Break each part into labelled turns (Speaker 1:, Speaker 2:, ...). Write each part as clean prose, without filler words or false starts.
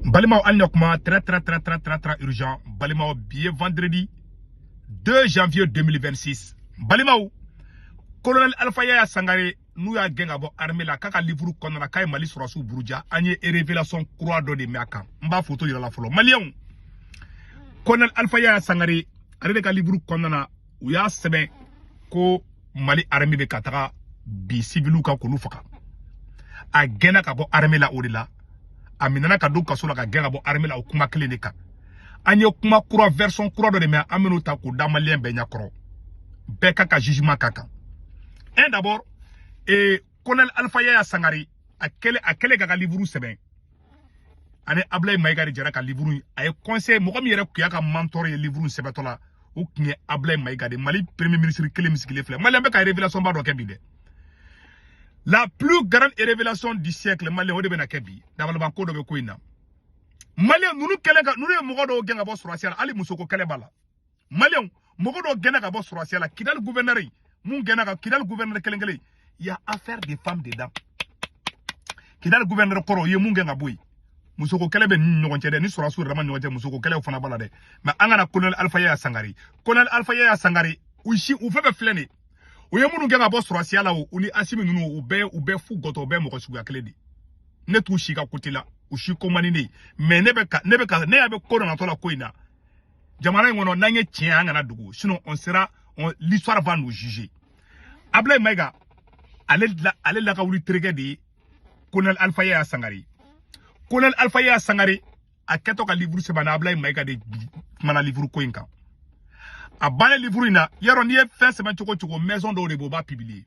Speaker 1: Balimaw, hali kuma très très très très très très urgent. Balimaw, bi ye vendredi 2 janvier 2026. Balimaw, colonel Alpha Yaya Sangare, n'u y'a gɛn ka bɔ armée la, k'a ka livre kɔnɔna na k'a ye Mali sɔrɔsiw buruja. An ye révélation kura dɔ de mɛn a kan. N b'a photo yira la fɔlɔ. Maliyɛnw, colonel Alpha Yaya Sangare, ale de ka livre kɔnɔna na, u y'a sɛbɛn ko Mali armée bɛ ka taga bi civiliw kan k'olu faga. A gɛnna ka bɔ armée la, o de la a minɛna ka don kaso la, ka gɛn ka bɔ armée la. O kuma kelen de kan, an ye kuma kura, version kura dɔ de mɛn. An bɛn'o ta k'o da maliyɛn bɛɛ ɲɛkɔrɔ, bɛɛ ka jugement ka kan. Un, d'abord, et colonel Alpha Yaya Sangare, a kɛlen k'a ka livre sɛbɛn, ani Ablaye Mayiga de jɛra ka livre. A ye conseil mɔgɔ min yɛrɛ kun y'a ka mentor ye livre sɛbɛtɔ la, o tun ye Ablaye Mayiga de, Mali premier ministre kelen min sigilen filɛ. Maliyɛn bɛ ka révélation ba dɔ kɛ bi dɛ, la plus grande révélation du siècle. Maliyɛn, o de bɛna kɛ bi. Dabaliban ko dɔ bɛ ko in na. Maliyɛn, ninnu kɛlen ka ninnu ye mɔgɔ dɔw gɛn ka bɔ sɔrɔsiya la, hali musoko kɛlɛ b'a la. Maliyɛnw, mɔgɔ dɔw gɛnna ka bɔ sɔrɔsiya la. Kidali gouverneur, mun gɛnna ka Kidali gouverneur kelen kelen, il y a affaire de femmes dedans. Kidali gouverneur kɔrɔ, o ye mun gɛn ka bɔ yen? Musoko kɛlɛ bɛ ni ɲɔgɔn cɛ dɛ, ni sɔrɔsiw yɛrɛ ma ɲɔgɔn cɛ, musoko kɛlɛw fana b'a la dɛ. Mais an kana colonel Alpha Yaya Sangare, colonel Alpha Yaya Sangare, u si u fɛn fɛn filɛ nin ye, u ye minnu gɛn ka bɔ sɔrɔsiya la, o u ni Asimi ninnu, u bɛɛ fu gɔtɔ, u bɛɛ mɔgɔ suguya kelen de. Ne t'u si ka côté la, u si ko man di ne ye. Mais ne bɛ ka ne y'a bɛ ko dɔ natɔ la ko in na jamana in kɔnɔ, n'an ye tiɲɛ, an kana dogo, sinon on sera on l'histoire va nous juger. Ablaye Mayiga, ale la, ale la ka wuli terikɛ de ye colonel Alpha Yaya Sangare. Colonel Alpha Yaya Sangare, a kɛtɔ ka livre sɛbɛn, na Ablaye Mayiga de kumana livre ko in kan. A bannen livre in na, yarɔ, n'i ye fɛn sɛbɛn cogo cogo, maison dɔw de b'o b'a publier.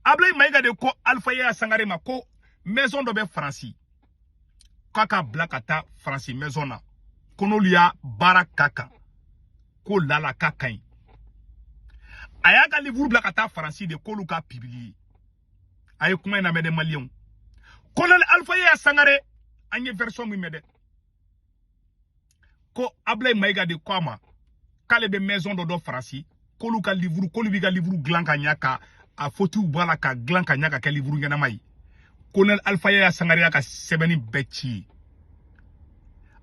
Speaker 1: Ablaye Mayiga de ko Alpha Yaya Sangare ma ko maison dɔ bɛ Faransi, k'a ka bila ka taa Faransi maison na, ko n'olu y'a baara ka kan, ko lala k'a ka ɲi. A y'a ka livre bila ka taa Faransi de, k'olu ka publier. A ye kuma in lamɛn dɛ, maliyɛnw. Colonel Alpha Yaya Sangare, an ye version min mɛn dɛ, ko Ablaye Mayiga de ko a ma k'ale bɛ maison dɔ dɔn Faransi, k'olu ka livre, k'olu b'i ka livre dilan ka ɲa, ka a fautes bɔ a la, ka dilan ka ɲa ka kɛ livre ɲɛnama ye. Colonel Alpha Yaya Sangare y'a ka sɛbɛnni bɛɛ ci ye.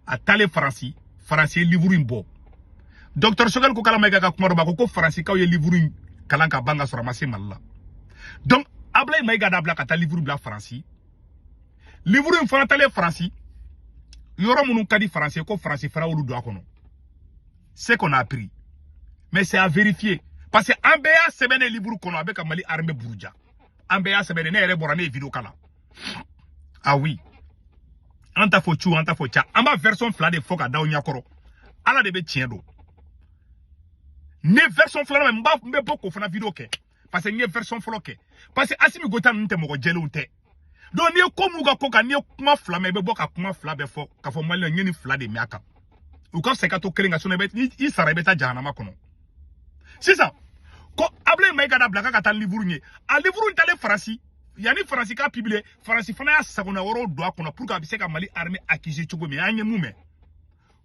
Speaker 1: A taalen Faransi, Faransi ye livre in bɔ. Docteur Choguel ko k'ala Mayiga ka kuma dɔ ma ko Faransikaw ye livre in kalan ka ban ka sɔrɔ a ma se Mali la. Donc Ablaye Mayiga d'a bila ka taa livre bila Faransi. Livre in fana taalen Faransi, yɔrɔ minnu ka di Faransi ye, ko Faransi fana y'olu don a kɔnɔ. Ce qu'on a appris, mais c'est à vérifier, parce que an bɛɛ y'a sɛbɛn ne livre kɔnɔ, a bɛ ka Mali armée buruja. An bɛɛ y'a sɛbɛn, ne yɛrɛ bɔra, ne ye vidéo kala. Ah oui, an t'a fɔ cu, an t'a fɔ ca, an b'a version fila de fɔ ka da aw ɲɛkɔrɔ. Ala de bɛ tiɲɛ don. Ne version filanan, n b'a n bɛ bɔ k'o fana vidéo kɛ, parce que n ye version fɔlɔ kɛ, parce que Asimi Goita ninnu tɛ mɔgɔ jɛlenw tɛ. Donc n'i ye ko m'u ka ko kan, n'i ye kuma fila mɛn, i bɛ bɔ ka kuma fila bɛɛ fɔ, k'a fɔ maliyɛn, n ye nin fila de mɛn a kan. U ka fisa i ka to kelen kan, sinon i bɛ i sara, i bɛ taa jahanama kɔnɔ. Sisan ko Ablaye Mayiga da bila k'a ka taa livre ye. A livre in talen Faransi, yanni Faransi ka publier, Faransi fana y'a sagona wɛrɛw don a kɔnɔ pour que a bɛ se ka Mali armée accuser cogo min. An ye mun mɛn?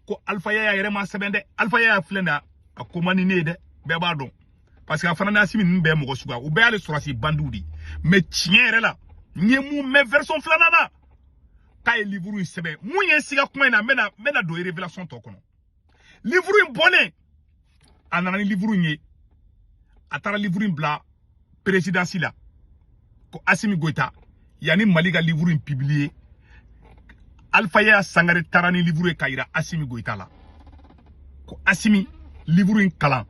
Speaker 1: Ko Alpha Yaya yɛrɛ ma sɛbɛn dɛ. Alpha Yaya filɛ nin ye, a ko man di ne ye dɛ, bɛɛ b'a dɔn, parce que a fana ni Asimi ninnu bɛɛ mɔgɔ suguya, u bɛɛ y'ale sɔrɔsi bandiw de. Mais tiɲɛ yɛrɛ la, n ye mun mɛn version filanan na, k'a ye livre in sɛbɛn. Mun ye siga kuma in na? N bɛna don révélation tɔ kɔnɔ. Livre in bɔlen, a nana ni livre in ye, a taara livre in bila présidence la, ko Asimi Goita, yanni Mali ka livre in publier, Alpha Yaya Sangare taara ni livre ye ka yira Asimi Goita la, ko Asimi, livre in kalan,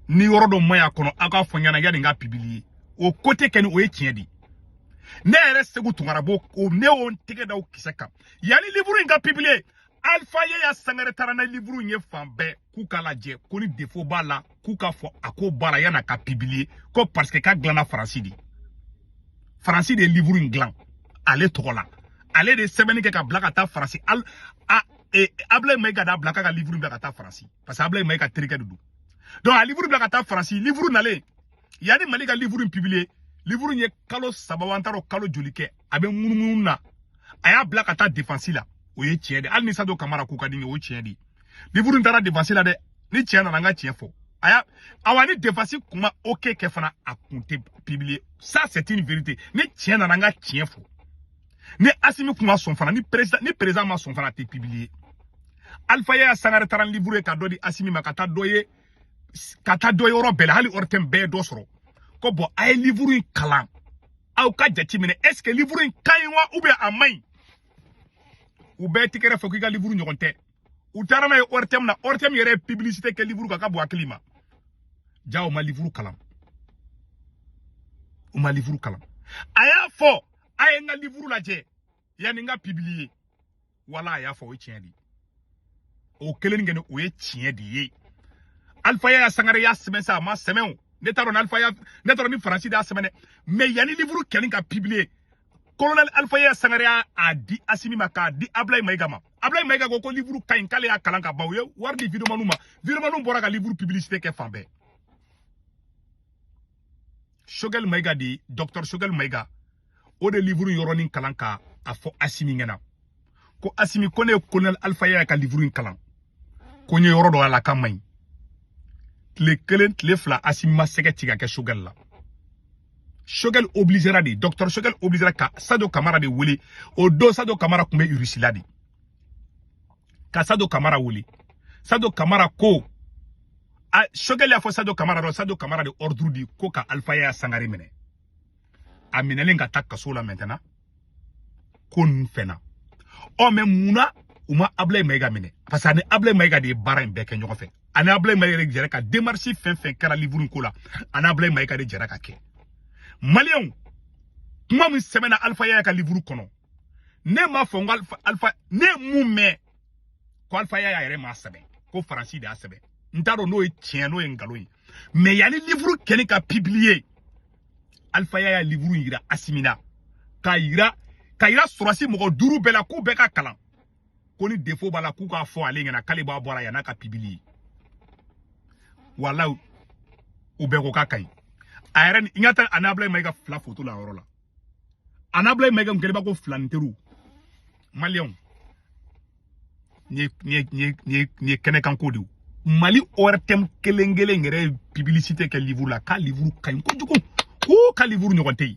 Speaker 1: ni yɔrɔ dɔ man ɲi a kɔnɔ, aw k'a fɔ n ɲɛna yanni n k'a publier. O côté kɛ ni o ye tiɲɛ de. Ne yɛrɛ Segu Tunkara b'o o, ne y'o n tɛgɛ da o kisɛ kan. Yanni livre in ka publier, Alpha Yaya Sangare taara na livre in ye fan bɛɛ, k'u k'a lajɛ, ko ni défaut b'a la, k'u k'a fɔ a ko b'a la yan'a ka publier, ko parce que k'a dilanna Faransi de. Faransi de ye livre in dilan ale tɔgɔ la, ale de ye sɛbɛnni kɛ ka bila ka taa Faransi. Al a e Ablaye Mayiga d'a bila k'a ka livre in bila ka taa Faransi, parce que Ablaye Mayiga terikɛ de don. Donc a livre bila ka taa Faransi, livre nalen, yanni Mali ka livre in publier, livre in ye kalo 3 wa, n t'a dɔn kalo joli kɛ, a bɛ munumunu na. A y'a bila ka taa défense la, o ye tiɲɛ de. Hali ni Sadio Kamara k'u ka di n ye, o ye tiɲɛ de. Livre in taara défense la dɛ. Ni tiɲɛ nana, n ka tiɲɛ fɔ. A y'a awa, ni défense kuma ok kɛ fana, a kun tɛ publier. Ça, c'est une vérité. Ni tiɲɛ nana, n ka tiɲɛ fɔ. Ni Assimi kun ma sɔn fana, ni président ma sɔn fana, a tɛ publier. Alpha Yaya Sangare taara ni livre ye ka dɔ di Assimi ma, ka taa dɔ ye, ka taa dɔ yɔrɔ bɛɛ la, hali ORTM bɛɛ ye dɔ sɔrɔ. Ko bon, a ye livre in kalan, aw ka jateminɛ, est ce que livre in ka ɲi wa, ou bien a man ɲi? U bɛɛ tigɛrɛ fɔ k'i ka livre ɲɔgɔn tɛ. U taara n'a ye ORTM na, ORTM yɛrɛ ye publicité kɛ livre kan ka bɔ hakili ma. Ja u ma livre kalan, u ma livre kalan. A y'a fɔ: a ye n ka livre lajɛ yanni n ka publier. Wala a y'a fɔ, o ye tiɲɛ de ye. O kelen kɛ, o ye tiɲɛ de ye. Alpha Yaya Sangare y'a sɛbɛn sa, a ma sɛbɛn o, ne t'a dɔn ni Alpha ya, ne t'a dɔn ni Faransi de y'a sɛbɛn dɛ. Mais yanni livre kɛli ka publier, colonel Alpha Yaya Sangare y'a di Assimi ma, k'a di Ablaye Mayiga ma. Ablaye Mayiga ko ko livre ka ɲi, k'ale y'a kalan ka ban. U ye wari di vidéoman ma, vidéoman bɔra ka livre publicité kɛ fan bɛɛ. Choguel Mayiga di, docteur Choguel Mayiga, o de livre yɔrɔnin kalan ka a fɔ Assimi ɲɛna ko Assimi, ko ne ye colonel Alpha Yaya ka livre in kalan, ko n ye yɔrɔ dɔ a la k'a man ɲi. Tile kelen, tile fila, Assimi ma sɛgɛ ci ka kɛ Choguel la. Choguel obligera de, docteur Choguel obligera ka Sadio Kamara de wele. O don Sadio Kamara tun bɛ Russie la de. Ka Sadio Kamara wele, Sadio Kamara ko a Choguel y'a fɔ Sadio Kamara dɔn. Sadio Kamara de ordre di ko ka Alpha Yaya Sangare minɛ. A minɛlen ka taa kaso la. Maintenant ko ninnu fɛnna ɔ, mais munna u ma Ablaye Mayiga minɛ? Parce que ani Ablaye Mayiga de ye baara in bɛɛ kɛ ɲɔgɔn fɛ. Ani Ablaye Mayiga de jɛra ka démarche fɛn fɛn kɛra livre in ko la, ani Ablaye Mayiga de jɛra ka kɛ. Maliyɛnw, kuma min sɛbɛnna Alpha Yaya ka livre kɔnɔ, ne m'a fɔ n ko Alpha, ne ye mun mɛn ko Alpha Yaya yɛrɛ m'a sɛbɛn, ko Faransi de y'a sɛbɛn. N t'a dɔn n'o ye tiɲɛ, n'o ye nkalon ye. Mais yanni livre kɛli ka publier, Alpha Yaya livre in yira Assimi na, k'a yira sɔrɔsi mɔgɔ duuru bɛɛ la, k'u bɛɛ ka kalan, ko ni défaut b'a la, k'u k'a fɔ ale ɲɛna, k'ale b'a bɔ a la yann'a ka publier. Walayi, u bɛɛ ko k'a ka ɲi. A yɛrɛ ni n ka taa ani Ablaye Mayiga fila photo la yɔrɔ la, ani Ablaye Mayiga kun kɛlen b'a ko fila ni teriw. Maliyɛnw, nin ye kɛnɛkanko de ye. Mali ORTM kelen kelen yɛrɛ ye publicité kɛ livre la, k'a livre ka ɲi kojugu, k'u ka livre ɲɔgɔn tɛ yen.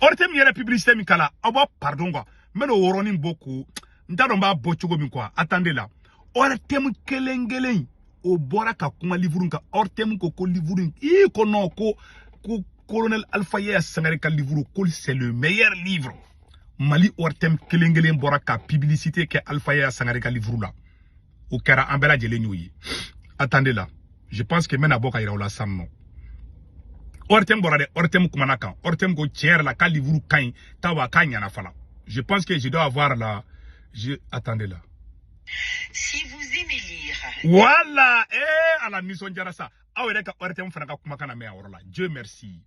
Speaker 1: ORTM yɛrɛ publicité min k'a la, aw b'a pardon quoi, n bɛna o yɔrɔnin bɔ k'o, n t'a dɔn n b'a bɔ cogo min quoi. Attendez là, ORTM kelen kelen o bɔra ka kuma livre kan. ORTM ko ko livre in, ii, ko non, ko colonel Alpha Yaya Sangare ka livre, ko c'est le meilleur livre. Mali ORTM kelen kelen bɔra ka publicité kɛ Alpha Yaya Sangare ka livre la. O kɛra, an bɛɛ lajɛlen y'o ye. Attendez là, je pense que n bɛna bɔ ka yira o la sisan nɔ. ORTM bɔra dɛ, ORTM kumana kan. ORTM ko tiɲɛ yɛrɛ la k'a livre ka ɲi, k'a wa k'a ɲɛna fana. Je pense que je dois avoir la, je, attendez là.
Speaker 2: Si vous aimez lire,
Speaker 1: Voilà, eh ala nisɔndiyara sa. Aw yɛrɛ ka ORTM fana ka kumakan na mɛn a yɔrɔ la. Dieu merci.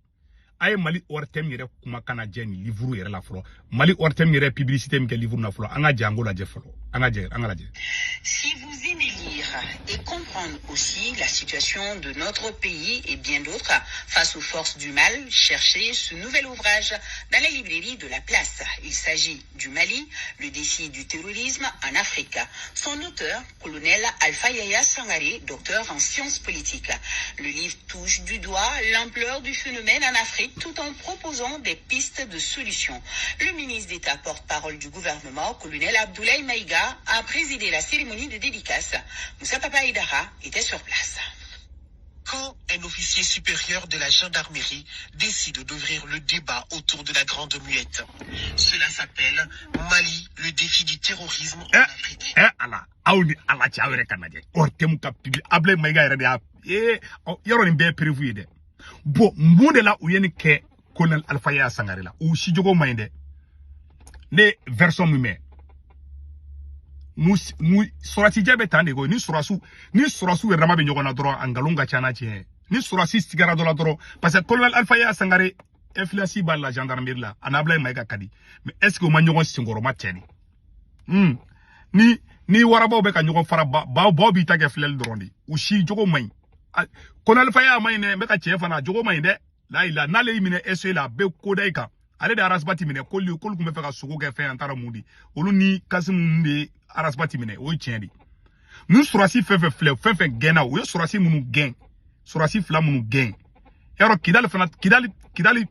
Speaker 1: A ye Mali ORTM yɛrɛ kumakan lajɛ nin livre yɛrɛ la fɔlɔ. Mali ORTM yɛrɛ publicité min kɛ livre na fɔlɔ, an ka jɛ an k'o lajɛ fɔlɔ. An ka jɛ an ka lajɛ.
Speaker 2: Si vous aimez lire et comprendre aussi la situation de notre pays et bien d'autres face aux forces du mal, cherchez ce nouvel ouvrage dans les librairies de la place. Il s'agit du Mali, le défi du terrorisme en Afrique. Son auteur, colonel Alpha Yaya Sangaré, docteur en sciences politiques. Le livre touche du doigt l'ampleur du phénomène en Afrique tout en proposant des pistes de solutions. Le ministre d'État porte-parole du gouvernement, colonel Abdoulaye Maïga, a présidé la cérémonie de dédicace. Moussa Papa Aïdara était sur place.
Speaker 3: Quand un officier supérieur de la gendarmerie décide d'ouvrir le débat autour de la Grande Muette. Cela s'appelle Mali, le défi du terrorisme en
Speaker 1: Eh,
Speaker 3: Afrique.
Speaker 1: eh ala, aw ni ala cɛ, aw yɛrɛ ka lajɛ. ORTM ka publi, Ablaye Mayiga yɛrɛ de y'a yɔrɔ nin bɛɛ ye prévu ye dɛ. Bon, mun de la u ye nin kɛ colonel Alpha Yaya Sangare la? U si jogo man ɲi dɛ. Ne version min mɛn, nu sɔrɔsijɛ bɛ tan de koyi. Ni sɔrɔsiw yɛrɛ dama bɛ ɲɔgɔn na dɔrɔn, a nkalon ka ca n'a tiɲɛ ye. Ni sɔrɔsi sigara dɔ la dɔrɔn, parce que colonel Alpha Yaya Sangare influence b'a la gendarmerie la, a n'Ablaye Mayiga ka di. Mais est ce que u ma ɲɔgɔn senkɔrɔma cɛ de? Ni warabaw bɛ ka ɲɔgɔn fara, baw baw b'i ta kɛ filɛli dɔrɔn de. U si jogo man ɲi. Colonel Alpha Yaya man ɲi dɛ. N bɛ ka tiɲɛ fana, a jogo man ɲi dɛ. Layila n'ale y'i minɛ SE la, a bɛ ko da i kan. Ale de Ras Bath minɛ, k'olu tun bɛ fɛ ka sogo kɛ fɛn, an taara mun di olu ni Kasimu de ye Ras Bath minɛ. O ye tiɲɛ de ye. Ni sɔrɔsi fɛn fɛn filɛ, fɛn fɛn gɛnna, u ye sɔrɔsi minnu gɛn, sɔrɔsi fila minnu gɛn, yarɔ Kidali fana, Kidali Kidali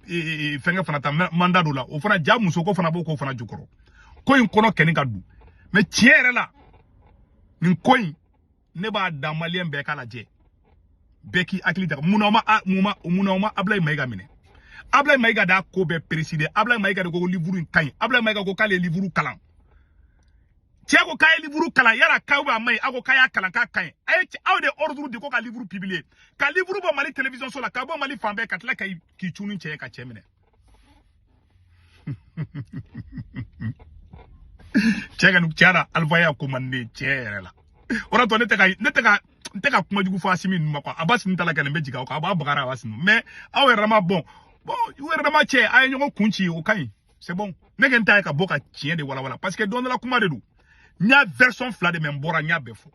Speaker 1: fɛnkɛ fana ta mandat dɔ la, o fana ja muso ko fana b'o ko fana jukɔrɔ. Ko in kɔnɔ kɛni ka dun, mais tiɲɛ yɛrɛ la, nin ko in, ne b'a da maliyɛn bɛɛ k'a lajɛ, bɛɛ k'i hakili jagabɔ. Munna aw ma Ablaye Mayiga minɛ? Ablaye Mayiga d'a ko bɛɛ présider. Ablaye Mayiga de ko livre in ka ɲi. Ablaye Mayiga ko k'ale ye livre kalan. Cɛ ko k'a ye livre kalan, yala k'aw b'a ma ɲi? Aw ko k'a y'a kalan, k'a ka ɲi. A ye aw de ordre di ko ka livre publier, ka livre bɔ Mali télévision so la, ka bɔ Mali fan bɛɛ, ka tila ka k'i cun ni cɛ ye, ka cɛ minɛ. Cɛ ka cɛ la, Alpha ya ko man ne cɛ yɛrɛ la. O de to ne tɛ ka n tɛ ka kuma jugu fɔ Asimi ninnu ma quoi. Abbas ninnu ta la kɛ, n bɛ jigin aw kan, a b'a bagara Abbas ninnu. Mais aw yɛrɛ ma bon, u yɛrɛ ma cɛ, a ye ɲɔgɔn kun ci, o ka ɲi, c'est bon. Ne kɛ n ta ye ka bɔ ka tiɲɛ de walawala, parce que don dɔ la kuma de don. N y'a version fila de mɛ, n bɔra, n y'a bɛɛ fɔ.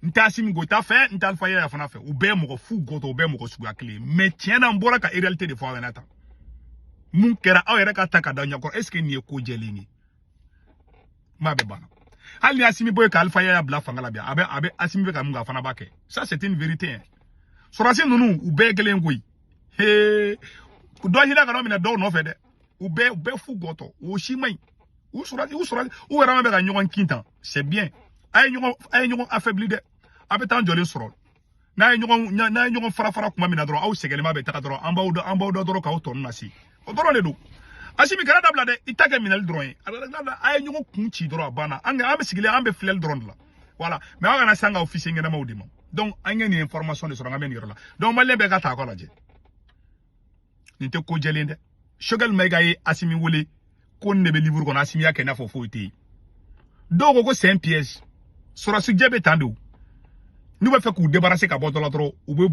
Speaker 1: N tɛ Asimi Goyita fɛ, n tɛ Alpha Yaya fana fɛ, u bɛɛ ye mɔgɔ fu gɔtɔ, u bɛɛ ye mɔgɔ suguya kelen ye. Mais tiɲɛ na, n bɔra ka réalité de fɔ aw ɲɛna tan. Mun kɛra, aw yɛrɛ ka ta ka da ɲɛkɔrɔ. Est ce que nin ye ko jɛlen ye? Kuma bɛɛ banna. Hali ni Asimi bɔ ye ka Alpha Yaya bila fanga la bi, a bɛ Asimi bɛ ka mun kɛ, a fana b'a kɛ. Ça, c'est une vérité, hein. Sɔrɔdasi ninnu, u bɛɛ ye kelen koyi. Hee, dɔ hinɛ ka minɛ dɔw nɔfɛ dɛ. U bɛɛ fu gɔtɔ, o si man ɲi. U sɔrɔdasi, u yɛrɛ ma bɛ ka ɲɔgɔn kin tan, c'est bien. A ye ɲɔgɔn affaibli dɛ. A bɛ taa jɔlen sɔrɔ n'a ye ɲɔgɔn fara fara kuma min na dɔrɔn, aw sɛgɛnlenba bɛ taga dɔrɔn, an b'aw da dɔrɔn k'aw tɔ nasi. O dɔrɔn de don. Asimi, kana dabila dɛ, i ta kɛ minɛli dɔrɔn ye. A ye ɲɔgɔn kun ci dɔrɔn, a banna. An bɛ sigilen, an bɛ filɛli dɔrɔn de la, voilà. Mais aw kana se an ka officier ɲɛnamaw de ma. Donc an ye nin information de sɔrɔ, an bɛ nin yɔrɔ la. Donc maliyɛn bɛɛ ka ta a kɔ lajɛ, nin tɛ ko jɛlen dɛ. Choguel Mayiga ye Asimi wele ko nin de bɛ livre kɔnɔ. Asimi y'a kɛ i n'a fɔ foyi tɛ yen. Dɔw ko ko c'est un piège. Sɔrɔsi jɛ bɛ tan de, o n'u bɛ fɛ k'u débarrasser ka bɔ dɔ la dɔrɔn, u b'u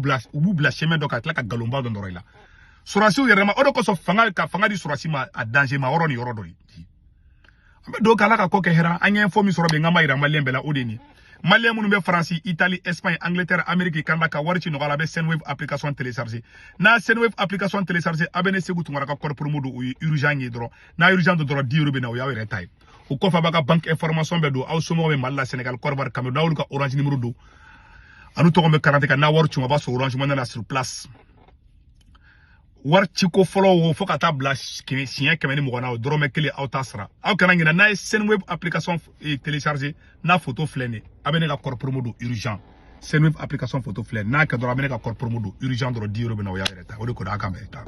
Speaker 1: bila chemin dɔ ka tila ka nkalonba dɔ nɔrɔ i la. Sɔrɔsiw yɛrɛ ma, o de kosɔn fanga ka fanga di sɔrɔsi ma, a danger ma yɔrɔ ni yɔrɔ dɔ ye. An bɛ dugawu kɛ, Ala ka ko kɛ hɛrɛ. An ye info min sɔrɔ bi, n k'an b'a yira maliyɛn bɛɛ la, o de ye nin ye. Maliyɛn minnu bɛ Faransi, Italie, Espagne, Angleterre, Amérique, Canada, ka wari ci nɔgɔya la, a bɛ Sendwave application télécharger. N'a Sendwave application télécharger, a bɛ ne Segu Tunkara ka code promo don, o ye urgent ye dɔrɔn. N'a urgent don dɔrɔn, 10 euros bɛ na, o y'aw yɛrɛ ta ye. O kɔfɛ, a b'a ka banque information bɛɛ don. Aw somɔgɔw bɛ Mali la, Sénégal, Côte d'Ivoire, Cameroun, n'a y'olu ka Orange numéro don ani tɔgɔ bɛ carte kan, n'a wari ci, a b'a sɔrɔ Orange Money la sur place. Wari ciko fɔlɔ o, fo ka taa bila siɲɛ 120 na, o dɔrɔmɛ kelen aw t'a sara. Aw kana ɲinɛ, n'a ye Sendwave application télécharger, n'a photo filɛ nin ye, a bɛ ne ka code promo don urgent. Sendwave application photo filɛ, n'a kɛ dɔrɔn, a bɛ ne ka code promo don urgent dɔrɔn, 10 euros bɛ na, o y'a yɛrɛ ta. O de ko a kan bɛn ta.